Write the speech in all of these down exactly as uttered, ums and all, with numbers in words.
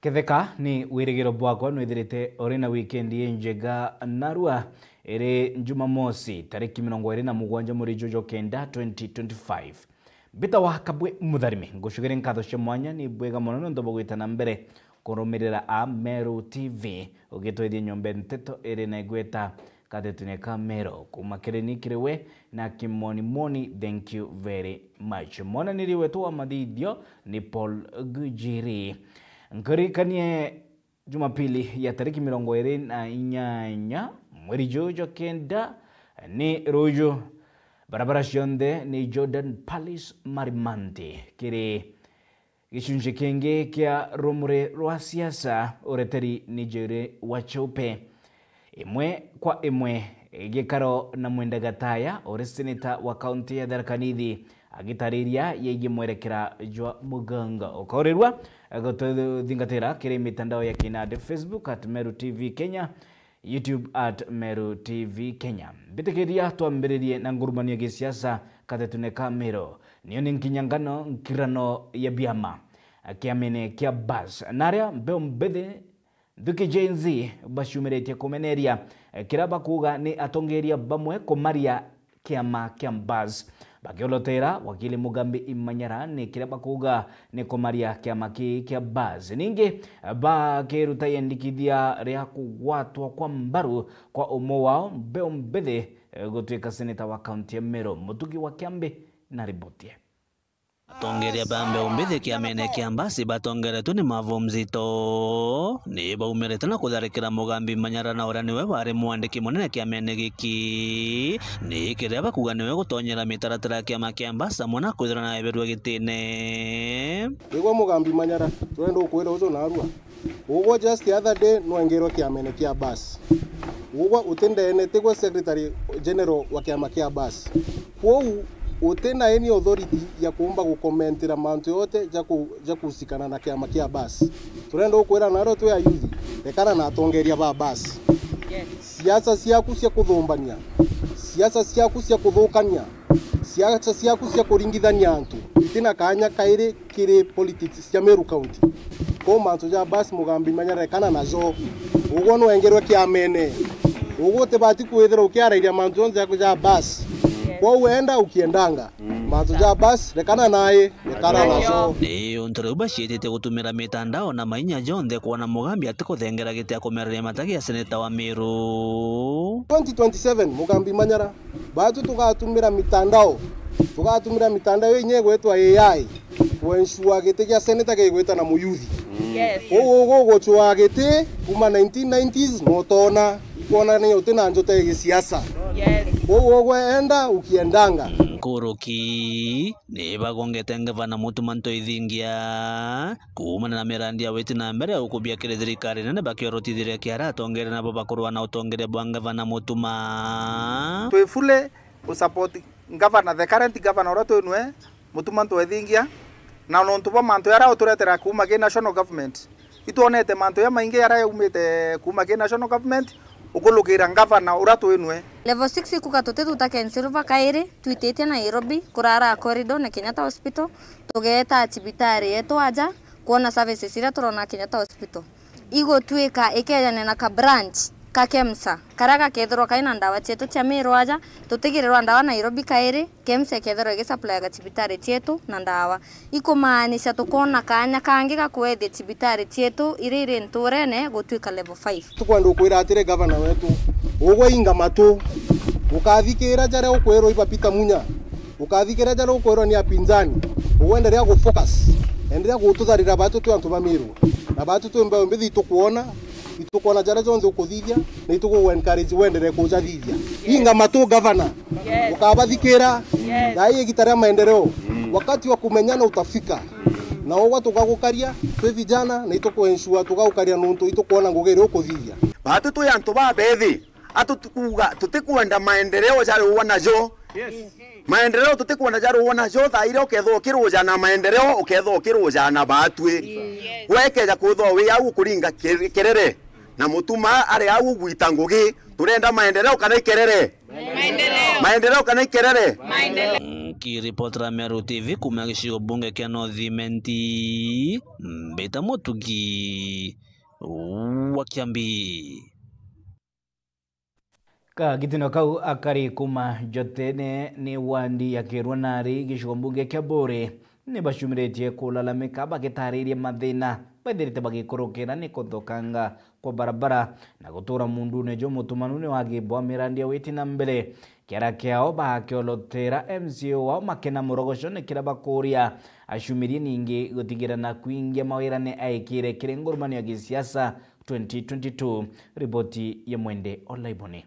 Ketheka ni wirigiro bwakwa nwithirite uri na wikendi injega narua. Iri Jumamosi, tariki mirongo iri na mugwanja mweri juju kenda, twenty twenty-five. Mbita wa Kabwe Mutharimi, ngucugire nkatho cia mwanya, ni bwega mono nontu bwa gwita na mbere kurumirira a Meru T V, ugitwithia nyombe nteto iri na igweta Katetune ka Meru. Kuma kiri ni kiri we na kimonimoni, thank you very much. Mwananiri wetu wa mathithio ni Paul Gujiri. Nkuririkanie Jumapili ya tariki mirongo iri na inyanya mweri juju jwa kenda ni ruju, barabara cionthe ni Jordan Palace Marimanti. Kiri gicunci kingi kia rumuri rwa siasa, ureteri ni Njeri wa Chupe. Imwe kwa imwe, gikaro na Mwenda Gataya, uri seneta wa kaunti ya Tharaka Nithi, agitariria yegii mwerekera jwa Muganga. Ukaurirua gututhingatira kiri mitandao ya kinandi, Facebook at Meru T V Kenya, YouTube at Meru T V Kenya. Mbitikiria twambiririe na ngurumanio ya gisiasa Katetune ka Meru. Niyo ni nkinyangano nkirano ya biama kiamene kia Bus. Na aria mbeu mbithi nthuki Gen Z baciumiritie kumeneria, eh, kiria bakuuga ni atongeria bamwe kumaria kiama kia Bus. Bakiolotera wakili Mugambi Imanyara ni kiria bakuuga ni kumaria kiama kii kia Bus. Ningi bakiruta yendikithia ria kugwatwa kwa mbaru kwa umwe wao mbeu mbithi, eh, gutuika seneta wa kaunti ya Meru. Mutugi wa Kiambi na riboti ye. Atongeria ba mbeu mbithi kiamene kia Bus batongeretwe ni Mavo Mzito ni baumirite na kutharikira Mugambi Manyara na uria niwe wari mwandiki munene kiamene giki, ni kiria bakuuga niwe gutonyera mitaratara ya kiama kia Bus amwe na kwithirwa na eberua gitine. Igwa Mugambi Manyara, turenda ukwira uju narua. Ugwe just the other day nwengerwe kiamene kia Bus. Ugwe uti ndene, tigwe secretary general wa kiama kia Bus. Kwou uti na any authority ya kuumba gukomentira mantu yote ja ku-, ja kuhusikana na kiama kia Bus. Turenda ukwira naro twi ayuthi, rekana na atongeria ba Bus. Siasa ciaku cia kuthumbania, siasa ciaku cia kuthukania, siasa ciaku cia kuringithania antu, itina kanya kairi kiri politics cia Meru County. Kwou mantu ja Bus Mugambi Manyara rekana najo. Ugwe nwengerwe kiamene. Ugwe utibati kwithira ukiarairia mantu jonthe jaku ja Bus. Kwou enda ukiendanga. Mantu ja Bus rekana nae, rekana najo. Ni untu riu baciitite gutumira mitandao na mainya jonthe kwona Mugambi atikuthengera giti akumereria matagi ya seneta wa Meru. Twenty twenty-seven, Mugambi Manyara, batu tugatumira mitandao, tugatumira mitandao inya igwitwa A I. Ku ensure giti gia seneta gigwita na muyuthi. Yes. Uu ugugucwaa giti kuma nineteen nineties, na utona, ikwonania uti na njota ya gisiasa. Yes. Uu ugwe enda ukiendanga. Nkuruki ni bagongete ngavana Mutuma Ntoithingia kuumana na mirandi ya witi na mbere ya ukubia kiri thirikari nene, bakiorotithiria kiara atongeria nabo bakurwa na utongeria bwa ngavana Mutuma. Twi fully u support governor, the current governor uria twi nwe, Mutuma Ntoithingia, na nontu bwa mantu jaria uturetera kuuma ki national government. Itwonete mantu jamaingi jaria jaumite kuuma ki national government, ukulukira governor uria twi nwe. Level six ikuga tutithuta Ken Silver kairi, twititie Nairobi, kurara corridor na Kenyatta Hospital, tugeeta cibitari yetu aja, kwona services iria turona Kenyatta Hospital. Igutwika ikejane na ka branch ka KEMSA, karia gakethirwa kai na ndawa cietu cia Meru aja, tutigirirwa ndawa Nairobi kairi, KEMSA ikethirwa igisupplyaga cibitari cietu na ndawa. Ikumaanisha tukoona kaanya kangi ga kwethia cibitari cietu iria iri nturene gutwika level five. Tukwenda ukwira atiri, gavana wetu, ugwe inga matu, ukathikira jaria ukwirwa iba Peter Munya. Ukathikira jaria ukwirwa ni apinzani, ugwe enderea gu focus, enderea gututharira batu twi antu ba Meru, na batu twi mbeu mbithi itukwona, itukwona jaria jonthe ukuthithia, na itugu encourage wenderee kujathithia. Yes. Inga matu gavana, yes, ukabathikira. Yes. Thaa ii igita ria maendeleo, mm, wakati wa kumenyana utafika, na ugwe tugagukaria twi vijana, na ituku ensure tugagukaria nuntu itukwona ngugi iria ukuthithia. Batu twi antu babethi, atu tukuuga tutikwenda maendeleo jari uwa najo. Yes. Maendeleo tutikwenda jarua najo, thaa iria ukethwa ukiruja na maendeleo, ukethwa ukiruja na batwi. Yes. Gwekeja kwithwa wi au ukuringa ki-, kirere, na Mutuma ari au ugwita ngugi, turenda maendeleo kana ikerere? Maendeleo. Maendeleo kana ikerere? Maendeleo. Nkiripotera Meru T V kuuma gicigo bunge kia North Imenti, mbita Mutugi wa Kiambi. Ka gitino kau akari kuuma Njotene ni wandi ya Kirua Nari gicigo mbunge kia Buuri ni bacumiritie kulalamika bagitariria mathina baithirite bagikurukira ni kuthukanga kwa barabara na gutura mundune jumutumanu ni wagi bwa mirandi ya witi na mbere. Kiara kiao bakiolotera M C A wao Makena Murogoco ni kiria bakuria acumirie ningi gutigira na kwingia mawira ni aikire kiri ngurumano ya gisiasa twenty twenty-two. Riboti ya Mwende Olaiboni.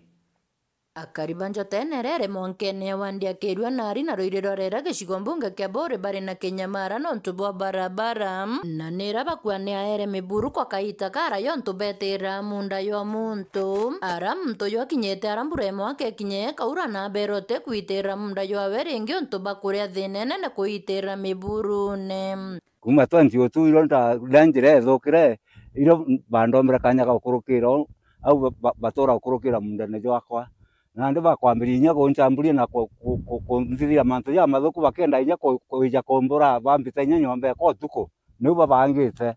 Akari ba Njotene rere mwankene ya wandi ya Kirua Nari na ruiri rwa rera gicigo mbunge kia Buuri bari na kinyamara nontu bwa barabara, na nira bakua ni aere miburu kwa kaita karaya untu betira munda jwa muntu. Ara muntu jwakinyite ara mbura imwe akekinye ikaura na aberote kwitira munda jwawe ringi untu bakuria thina inene kuitira miburune. Kuuma twenty oh two irio nda-, nda njira ithukire, irio bandombera kanya ga gukurukira o, au ba-, ba-, batura gukurukira mundene jwakwa. Nandi bakwambiria inya kuncamburia na ku-, ku-, ku-, kunthithia mantu jamathuku, bakenda inya ku-, kuija kumbura bambita inya nyomba ekwa utuku. Niu babangite.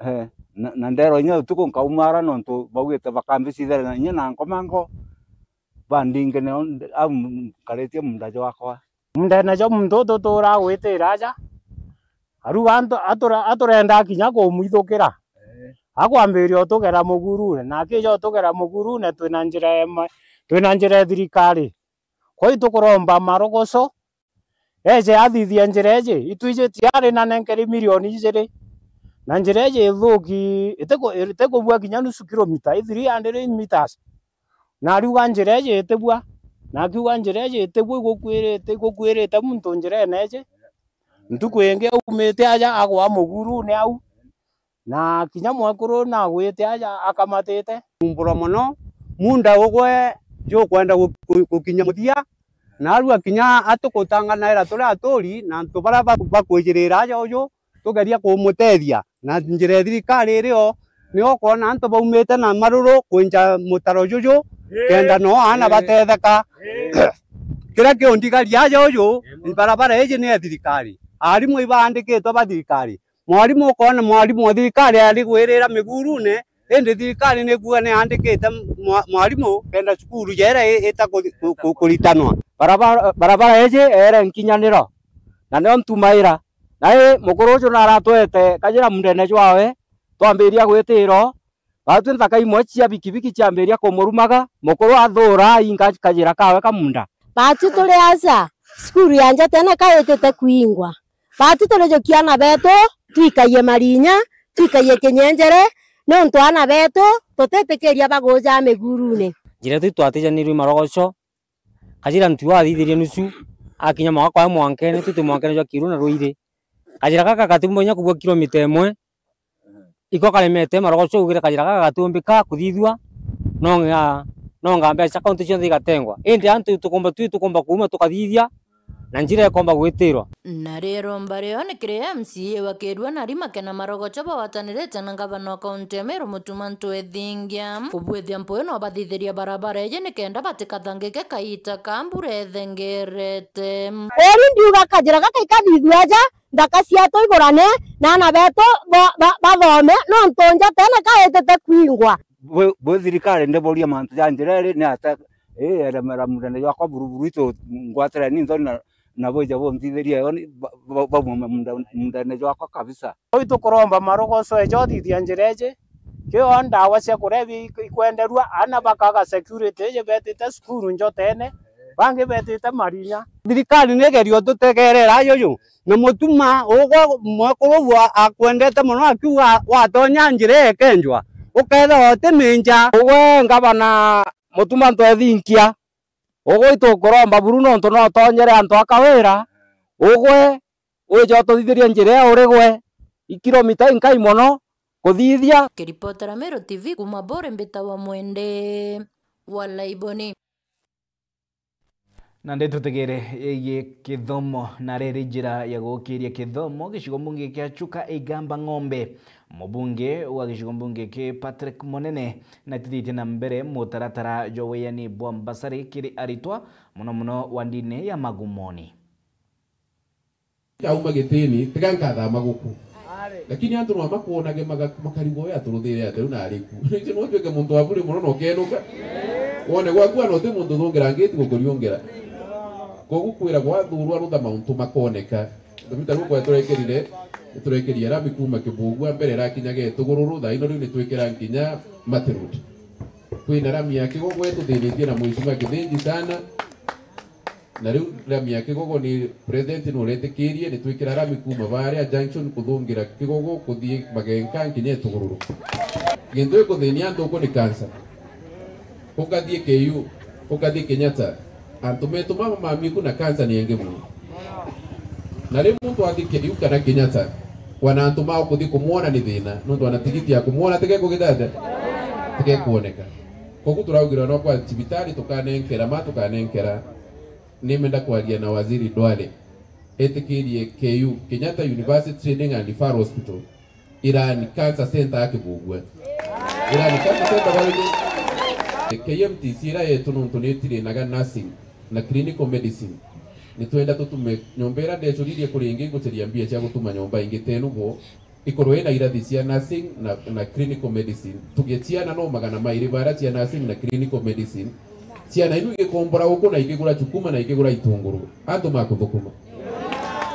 Eh, na, na nderwa inya utuku nkaumara nontu baugite bakambicithera na inya na nkomango. Bandinge nio nd-, au nkaritie munda jwakwa. Mundene jwa muntu ututura gwitira aja, aruga antu-, atura-, aturenda kinya kumwithukira. Akwambiria utugera mugurune, na akija utugera mugurune, twina njira ya ma-, twina njira ya thirikari. Kwou itukuromba Marogoco, eje athithie njira iji, itwiji tiari na nenkeri milioni ijiri. Na njira iji ithuki, itiku-, itikubua kinya nusu kilomita, i three hundred meters. Na ariuga njira iji itibua, na akiuga njira iji itibua, igukuirite, igukuirite muntu njirene iji. Ntuku ingi aumite aja agwa mugurune au, na kinya mwekuru nagwite aja akamatite. Kumbura mono, munda ugwe jukwenda gu-, gu-, gukinya muthia, na arua kinya atukutanganaira turi aturi, na antu baria ba-, bakwijirira aja uju, tugeria kumutethia na njira ya thirikari irio, nio ukwona antu baumite na maruru kwinja mutaro juju, kenda no aana batetheka. Kiria kiundigaria aja uju, barabara iji ni ya thirikari. Arimu ibaandikitwe ba thirikari. Mwarimu ukoona mwarimu wa thirikari ari gwirira migurune, indi thirikari nikuuga ni yandikite mwa-, mwarimu kenda cukuru jera i-, ita ku-, ku-, ku-, kuritanwa. Barabara, barabara iji ere nkinyaniro, na nio ntumaira. Na i mukuru uju naratwete kajira mundene jwawe, twambiria gwitiro, batwi nthaka imwe cia bikibiki ciambiria kumurumaga, mukuru athuura ainga kajira kawe ka munda. Batwi turi aja, cukuru ya Njotene kaitite kwingwa. Batwi turijukia aana betu, twikaie marinya, twikaie kinyenjere, niuntu aana betu tutitikiria baguja migurune. Njira itu itwatijanirue Marogoco, kajira ntu athithirie nusu, akinya mwaka kwawe mwankene, twite mwankene jwa Kiru na Ruiri. Kajira gaka gatiumba inya kubua kilomita imwe, iko karemete Marogoco augire kajira gaka gatiumbika kuthithua, nonga, nonga mbeca kaunti cionthe igatengwa. Indi antu tukumba twi, tukumba kuuma tukathithia, na njira ikomba gwitirwa. Na riromba rio ni kiri M C A wa Kiru na Ruiri Makena Marogoco bagwatanirite na ngavana wa kaunti ya Meru Mutuma M'Ethingia kubwithia mpwi no bathithiria barabara iji nikenda batikathangike kaita ka mbura ithengerete. Uri ndiuga kajira gaka ikathithua aja, nthaka ciatu igurane, na aana betu ba-, ba-, bathome, nontu Njotene kaitite kwingwa. Bwi, bwi thirikari ndiburia mantu ja njira iri ni ata, ii, eremera mundene jwakwa buruburu itu ngwatire ni nthoni na, na bwija bunthithirie yo ni, ba-, ba-, bauma munda-, mundene jwakwa kabisa. Kwou tukuromba Marogoco eja uthithia njira iji, kio ndawa cia kurebia ik-, ikwenderua, aana bakaga security iji betite cukuru Njotene, bangi betite marinya. Thirikari ni igerie ututegerera juju, na Mutuma ugwe mwekuru ugwe akwendete mono akiuga watonya njira ikenjwa, ukethirwa utiminja. Ugwe ngavana Mutuma M'Ethingia, ugwe itukuromba buru nontu no utonyere antu a Kawira, ugwe wije ututhithirie njira iu uri gwe, ikilomita inkai mono kuthithia. Kiripotera Meru T V kuuma Buuri, mbitawa Mwende wa Laiboni. Na ndi tutegere yegii kithomo, na riri njira ya gukiria kithomo gicigo mbunge kia Chuka Igamba Ng'ombe. Mubunge wa gicigo mbunge ki Patrick Munene natithitie na mbere mutaratara jwa wiani bwa mbasari kiri aritwa, mono mono wa ndini ya Magumoni. Kauma gitini, tiga nkathama guku. Lakini antu no makwonage maga-, makarigwo, "Uyu aturuthire atia riu na ari ku?" Ningĩ no utuike muntu wa buri mono na ukenuka. Wone gwaku ana uti muntu uthungira ngiti gukuriungira. Kogu kwiragwa thurwa rutha mauntu makoneka. Ndomi ta riu kwa turekerire, niturekerie rami kuma Kibugua mbere irakinyaga Itugururu, thaa ino riu nitwikira nkinya Mati Road. Kwina rami ya Kigogo ituthinitie na Mheshimiwa Kithinji sana. Na riu rami ya Kigogo ni president nuretikirie, nitwikira rami kuma baria junction kuthungira Kigogo kuthii Magenka nkinya Itugururu. Gintu gikuthinia antu uku ni cancer. Ukathii K U, ukathii Kenyatta. Antu metu mama mamiku na cancer ni engi muno. Na riu muntu athii K U kana Kenyatta, wana antu mao kuthii kumwona ni thina, nontu wana tigiti ya kumwona tigekugita atia? Tigekwoneka. Kogu turaugirwa no kwa cibitari tukanenkera ma tukanenkera. Nimenda kwaria na Waziri Duale, etikirie K U, Kenyatta University Training and Referral Hospital, irani Cancer Center ya Kibugua. Irani Cancer Center bari K M T C ira yetu nontu nitirinaga nursing na clinical medicine. Nitwenda tutume nyomba ira ndecuririe kuri ingi nguceria mbia cia gutuma nyomba ingi tenu bo, ikorwe ina irathi cia nursing na, na clinical medicine. Tugie ciana no magana mairi bara cia nursing na clinical medicine. Ciana inu igikombora uku na ikigura chukuma na ikigura itunguru. Antu makuthukuma.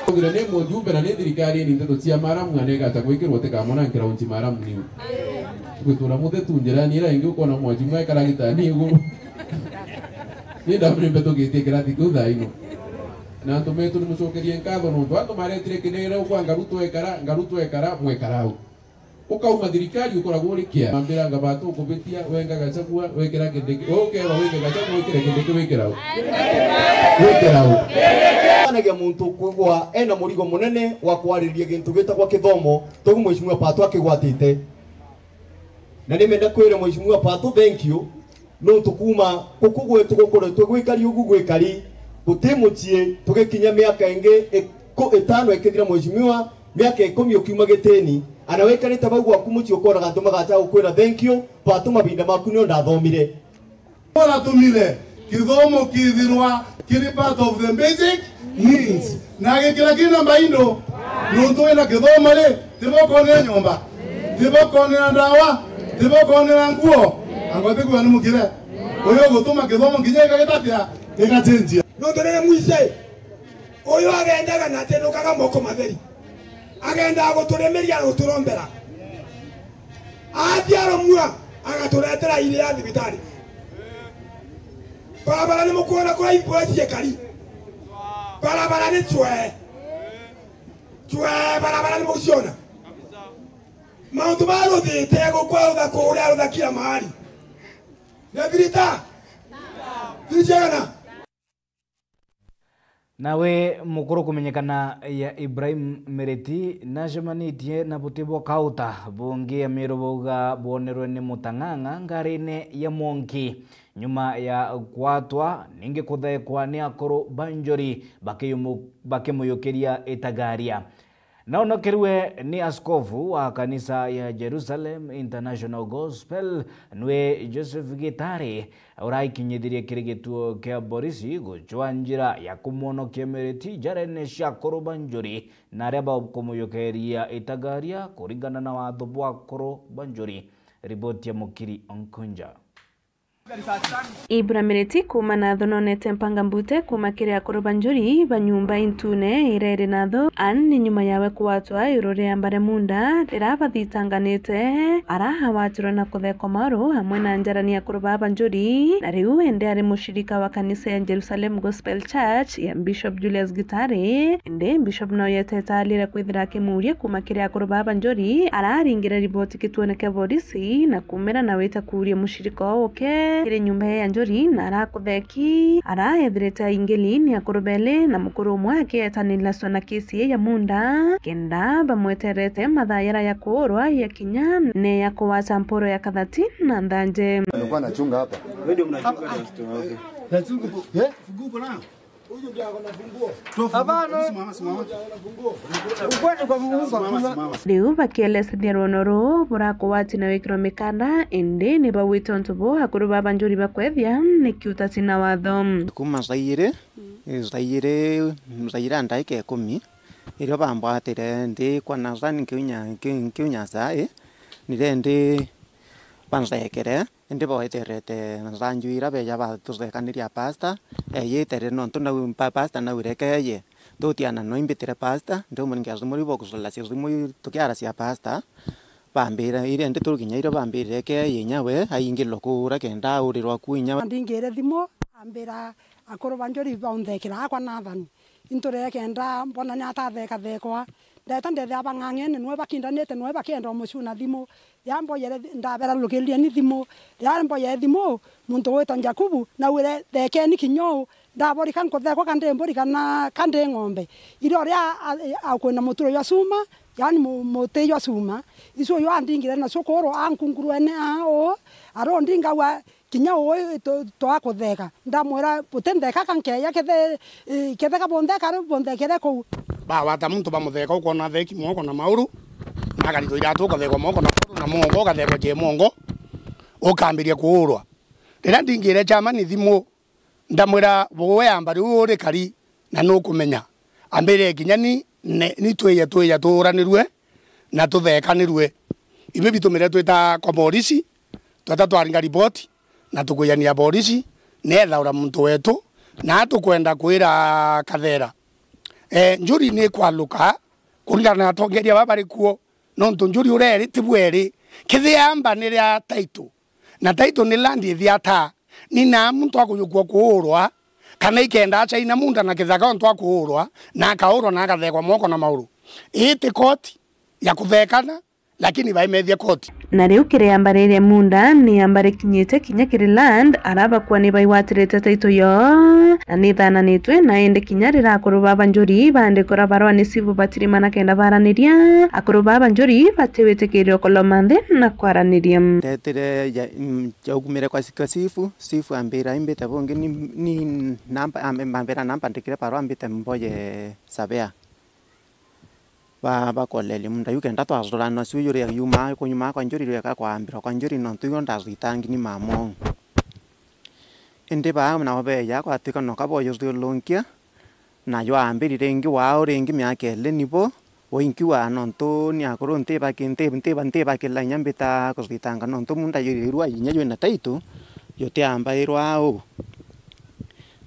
Ugire ni mujumbe na ni thirikari ni nteto cia maramu anegata gwikirwo tikamona nkiraunchi maramu niu. Gwitura muthetu njirani ira ingi ukona mwaji mwekara gitani iguru. Ni ndamwimbe tugitie kirati kiu thaa ino. Na antu metu nimucokerie nkatho nontu antu maretire kinegere ukwa ngaru twekara, ngaru twekara, mwekara au. Ukauma thirikari ukoragwo uri kia. Mambira ngabatu ukubitia, wenga Gachagua, wekira Kindiki, we ukeba wike Gachagua, wikire Kindiki, wikira u. Wikira u. Anagia muntu kwigua ena murigo munene wa kwariria gintu gitagwa kithomo, togu Mheshimiwa Pato akigwatite. Na nimenda kwira Mheshimiwa Pato, thank you. Nontu kuuma guku gwetu gukoretwe gwikari ugu gwikari, guti mucii tugikinya miaka ingi iku-, itano ikithira, Mheshimiwa, miaka ikumi ukiuma gitini, ana wikarite bau gwaku mucii ukoraga antu magacha gukwira, "Thank you, Pato, mabinda maku nio ndathomire." Uratumire kithomo kithirwa kiri part of the basic needs. Na gikira kiri namba indo, nontu wina kithomo ri, tibo ukonera nyomba, tibo ukonera ndawa, tibo ukonera nguo, anga utikwigua ni mukire? Uyu ugutuma kithomo nginya igagitatia, igacenjia. Nontu riria mwise, uyu agendaga na atinukaga moko matheri, agendaga guturimiria na guturombera. Aciarwa mua, agaturetera iria ya thibitari. Barabara ni mukwona kuria imboe ciekari. Barabara ni chwee. Chwee, barabara ni muciona. Mauntu maya ruthite gukwa rutha kuria ruthakira mahali. Ni birita. Birita igana. Nawe mukuru kumenyekana ya Ibrahim Mereti nacemanitie na buti bwa kauta bungi Amiru bauga bwonerwe ni mutang'ang'a ngarine ya mwanki nyuma ya kwatwa, ningi kuthekwa ni akuru ba njuri bakiyumu-, bakimuyukiria itagaria. Naonokerwe ni askofu wa kanisa ya Jerusalem International Gospel, nwe Joseph Gitari, uraikinyithirie kiri gituo kia borisi gucwa njira ya kumwonokia Mereti njarene cia akuru ba njuri na aria bakumuyukeria itagaria kuringana na watho bwa akuru ba njuri. Riboti ya Mukiri Onkunja. Ibra Mereti kuuma Natho nonete mpanga mbute kuuma kiri akuru ba njuri ba nyumba intune iria iri Natho. An ni nyuma yawe kuwatwa iuru ria Mbaremunda riria bathitanganite, ara awatirwe na kuthekwa maru amwe na njarani akuru baa ba njuri, na riu ende ari mushirika wa kanisa ya Jerusalem Gospel Church ya Bishop Julius Gitari. Indi Bishop no yetete alire kwithira akimuuria kuuma kiri akuru baa ba njuri, ara aringire riboti kituone kia borisi na kumira na wita kuuria mushirika uke kiri nyumba ya njuri na arakutheki. Ara ethirite aingili ni akuru beli na mukuru umwe akietanirira na kesi ya munda kenda bamweterete mathaa yara ya kuurwa ya kinya ne ya kuwacha mporo ya kathati na nthanje. Alikuwa anachunga hapa. Wewe ndio mnachunga na store, okay. Nachunga. Eh? Funguo uko nayo? Huyu ndio ako na funguo. Hapana. Simama, simama. Ukwete kwa funguo kwa kula. Riu bakielesithia rwono ruu burakuwati na wikirwa mikanda, indi ni bauite untu buu akuru baa ba njuri bakwethia ni kiutasi na watho. Kuma saa ijiri, eh, saa ijiri, saa ijiri na ndaika ikumi, Irio bambwatire ndi kwa Nathan nkiunya, nki-, nkiunya sai, nire ndi banthekere, indi boeterete nthanju ira beja batuthekaniria pastor, eyite ri nontu nau pa-, pastor naure keye, tutiana no imbitire pastor, ndi umuringia simu riu bokuculacia simu iu tukiaracia pastor, bambira, iria ndi turi kinya irio bambirire keye inya we aingirwe kuura kenda aurirwa ku inya. Ndingire thimu, ambira akuru ba njuri baunthekera akwa Nathan. Inturire kenda mbona ni atathekathekwa. Ndeta ndethia bang'ang'ene nwe bakindanite nwe bakienda umucuna thimu. Riria mboyere thi-, ndabera rukiririe ni thimu. Riria mboyere thimu, muntu witwa Jakubu, naugire, "Thekeni kinya uu." Ndaborika nkuthekwa ka ndi mburi kana ka ndi ng'ombe. Irio ria a-, a-, akwina muturo jwa cuma, yaani mu-, muti jwa cuma. Icio uyu andingire nacio kuurwa ankunguruene aa uu, arundingagua kinya uu tu-, twakutheka. Ndamwira, "Butintheka ka nkeeja kethe, ii, ketheka buntheka riu bunthekere kuu." Bagwata muntu bamutheka, ukoona atheki moko na mauru, na akarigwa iratu, ukathekwa moko na mauru na mongo, ukathekwa je mongo, ukambiria kuurwa. Riria ndingire chairman thimu, ndamwira, "Buwe amba riu uri kari na nukumenya." Ambire, "Kinya ni, ne-, ni twije, twije tuuranirue na tuthekanirue." Ibi bitumire twita kwa borisi, tweta twaringa riboti na tukwijania borisi, neethaura muntu wetu, na tukwenda kwira Kathera, eh, njuri ni ikwaluka kuringana na atongeria baba bari kuo, nontu njuri uria eri tibu eri, kethia amba ni ria title, na title ni land ithiata, ni naa muntu akujukua kuurwa, kana ikenda achaina munda na kithaka ontu akuurwa, na akaurwa na akathekwa moko na mauru. Ii ti koti ya kuthekana, lakini baimethia koti. Na riu kiri amba riria munda ni amba rikinyite kinya kiri land, ara bakwa ni baigwatirite title yo, na ni ithananitwe, na indi kinya riria akuru baba njuri baandikura barua ni sibu batirimana kenda baraniria, akuru baba njuri batiwitikirio kuloma nthi na kwaraniria. Ndetire ja-, mm, jaumire kwa si-, kwa sifu, sifu ambira imbite bungi ni, ni namba, ambe-, ambira namba ndikire barua mbite mboye sabea. Ba-, bakoleria munda iu kenda twacurana cio yuri yumaa kunyuma kwa njuri rweka kwambirwa kwa njuri nontu iu ndacwitangi ni mama uu. Indi baa nabo beeja gwatwika noka boyuthiurunkia, na jwambiri ringi waao ringi miaka ili nibo wainkiwa nontu ni akuru ntibaki-, nti-, ntiba-, ntibakila inya mbita kucwitanga nontu munda juri irua inya jwina title jutiambairwa au.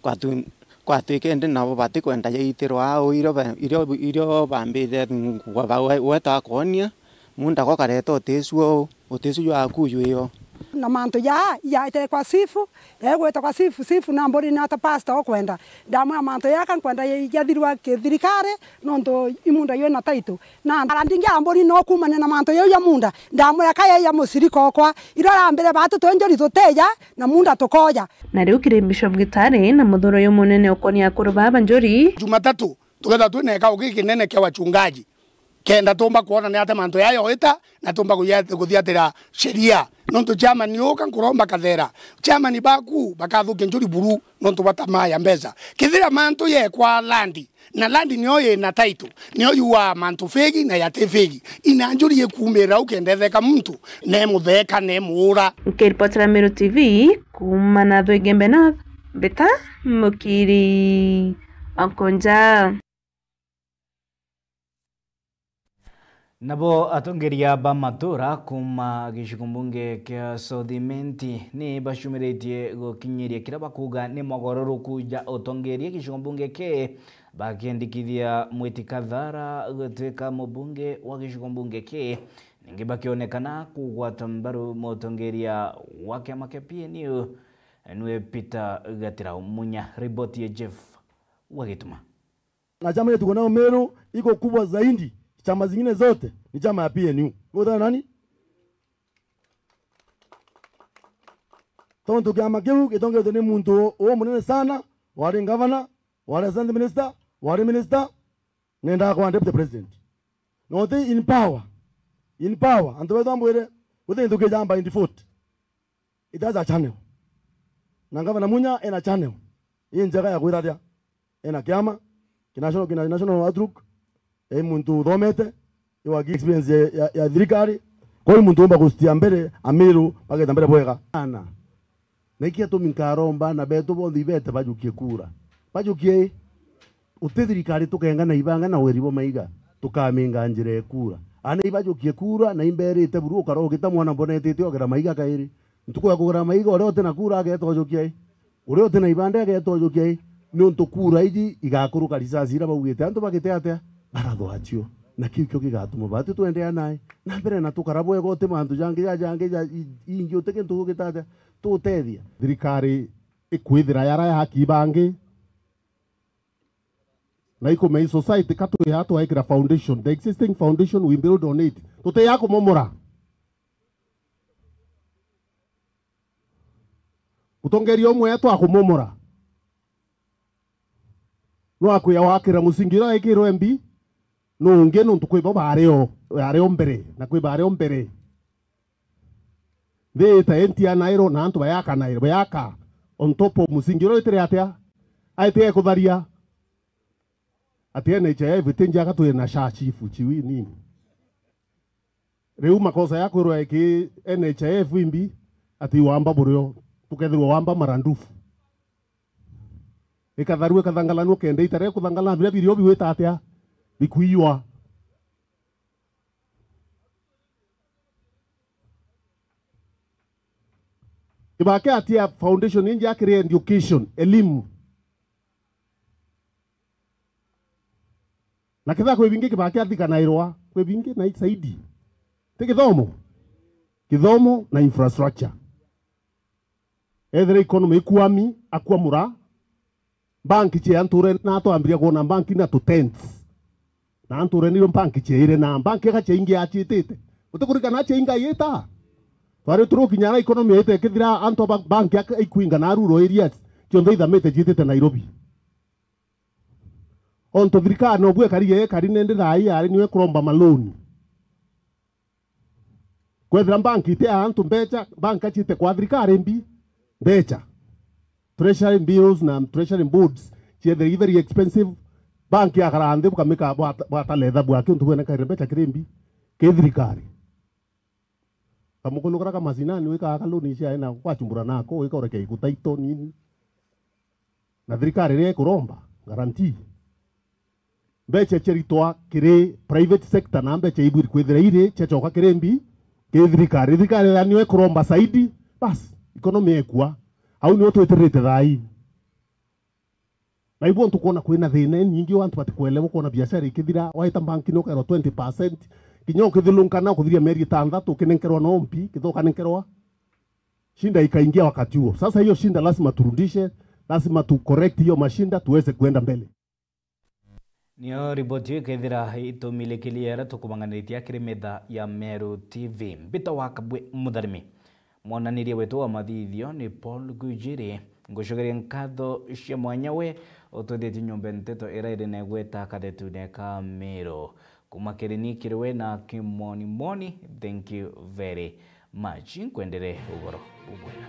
Kwatu-, kwatwika indi nabo batikwenda jaitirwa au irio ba-, irio, irio bambire ngwa ba-, we-, weta akonia, munda gokareta uticu au, uticu jwaku jwio. Na mantu jaa ijaitire kwa sifu, egwita kwa sifu, sifu namburi nata pastor ukwenda. Ndamwira mantu jaka nkwenda jathirwa kithirikari, nontu imunda jwina title. Na ndara ndingi aramburi no kumania na mantu jau ja munda. Ndamwira ka ja ja mucirika okwa, irio arambire batu twenjuri tuteja, na munda tukoja. Na riu kiri Bishop Gitari na muthuro uyu munene ukonia akuru baba njuri. Jumatatu, tukethirwa twina gikao giki kinene kia wachungaji, kenda tumba kwona ni atia mantu jaya yoita, na tumba kuya-, kuthiatira sheria. Nontu chairman uka nkuromba Kathera, chairman baku bakathukia njuri buru nontu bwa tamaa ya mbeca. Kethira mantu jekwa land, na land nio yina title, nio yuaa mantu fegi na yati fegi. Ina njuri ikumira au kendetheka muntu, nemutheka, nemuura. Nkiripotera Meru T V, kuuma Nathwe Igembe North, Mbita Mukiri Akonja. Nabo atongeria ba matura kuuma gicigo mbunge kia South Imenti ni bacumiritie gukinyiria kiria bakuuga ni mogaruruku ja utongeria gicigo mbunge ki, bakiendikithia Mwiti Kathara gutuika mubunge wa gicigo mbunge ki, ningi bakionekana kugwata mbaru mutongeria wa kiama kia P N U niwe Peter Gatirau Munya. Riboti ya Jeff Wagituma. Na chama yetu tuko nayo Meru iko kubwa zaidi chama zingine zote ni chama ya P N U. Uko na nani? Tontu kiama kiu gitongetwe ni muntu u munene sana, wari ngavana, wari assistant minister, wari minister, nenda kwa deputy president. No ti in power. In power, antu betu ambwire, guti gintu kijamba in default. It has a channel. Na Ngavana Munya ena channel injega ya kwithatia. Ena kiama, ki national, kina national outlook, e muntu uthomete, iwa experience ya, ya, ya thirikari. Kwa hiyo muntu umba gucitia mbere, Amiru, bageta mbere bwega. Ana. Na iki atumi nkaromba na betu bonthe ibete bajukie kura. Bajukie i? Uti thirikari tukenga na ibanga na weri bwa maiga, tukaminga njira ya kura. Ana ibajukie kura, na imberite buru ukara ugita mwana mbonetete ogera maiga kairi. Ntuku ya kugera maiga, uria uti na kura agetojukia i. Uria uti na ibanda agetojukia i. Niuntu kura iji igakuruka risasi ira baugite antu bagite atia? Barathwa acio. Na kiu kio gigatuma batu twendeea nae na mbere na tukara bwega, uti mantu jangi ja, jangi ja, i-, ingi uti kintu gugita atia? Tutethia. Thirikari ikwithira yara ya haki bangi, na ikumei society ka twi aa twaikira foundation, the existing foundation we build on it. Tuti aa kumomora. Mutongeria umwe eetwa akumomora. No akwia wakira musingi uria wekirwe mbi, no ungi nuntu kwi bo bari o, bari o mbere, na kwi bari o mbere. Nthi ita intianairwo na antu bayakanairwo, bayaka on top of musingi uria witire atia? Aite kutharia. Ati N H I F iti njega, twi na sha chifu, chiwi nini. Riu makosa ya kwirwa eki N H I F imbi, ati wamba burio, tukethirwa wamba marandufu. Ikatharua, ikathangalanua, kenda itare kuthangalana, biria birio bigwita atia? Bikuiywa. Kibaki atia foundation ingi akiri education, elimu. Na ketha kwi bingi Kibaki athikanairwa, kwi bingi na isaidi. Ti kithomo? Kithomo na infrastructure. Ethira economy ikuami, akwamura, banki cia nture na twambiria kwona banki na tu tents. Na nture niyo banki ciaire na banki ika cia ingi acitite. Uti kurikana cia ingi ayita? Twari turukinya na economy yaite kithira antu ba banki aka ikuinga na rural areas, cionthe ithamite ciitite Nairobi. Onto thirikari no bwe kari ye kari nende thai yari niwe kuromba maloni. Kwethira banki ite ya antu mbecha, banki achiite kwa thirikari mbi, mbecha. Treasury bills na treasury boards, chiethira i very expensive, banki akara nthi bukamika bwata, bwata letha bwake untu bwene kaire mbecha kiri mbi, ki thirikari. Kamukulu kara ka macinani wikaga kaloni cia ena gwachumbura nako, wika urekia iguta ito nini. Na thirikari iria ikuromba guarantee. Mbecha ciaritwa kiri private sector na mbecha ibwiri kwithira iri ciacoka kiri mbi, kiri thirikari. Thirikari ethira niyo ikuromba saidi, bas, economy ekua. Au niyo twitirite thai. Na ibu ntukwona kwina thina inyingi, antu batikwelewa, ukwona biashara ikithira, waita banki ni ukairwa twenty percent, kinya ukithilunka na ukuthiria mieri itanthatu, ukinenkerwa no mpi, kitha ukanenkerwa. Shinda ikaingia wakati huo. Sasa hiyo shinda lazima turudishe, lazima tu correct hiyo mashinda tuweze kuenda mbele. Niyo riboti iu ikethira itumilikiria iria tukumanganitie kiri metha ya Meru T V. Mbita wa Kabwe Mutharimi. Mwonaniria wetu wa mathithio ni Paul Gujiri. Ngucokeria nkatho cia mwanya we utwithitie nyomba nteto iria iri na igweta kathetune ka Meru. Kuma kiri ni kiri we na Kimoni Moni, thank you very much. Nkwendere ugoro bubwega.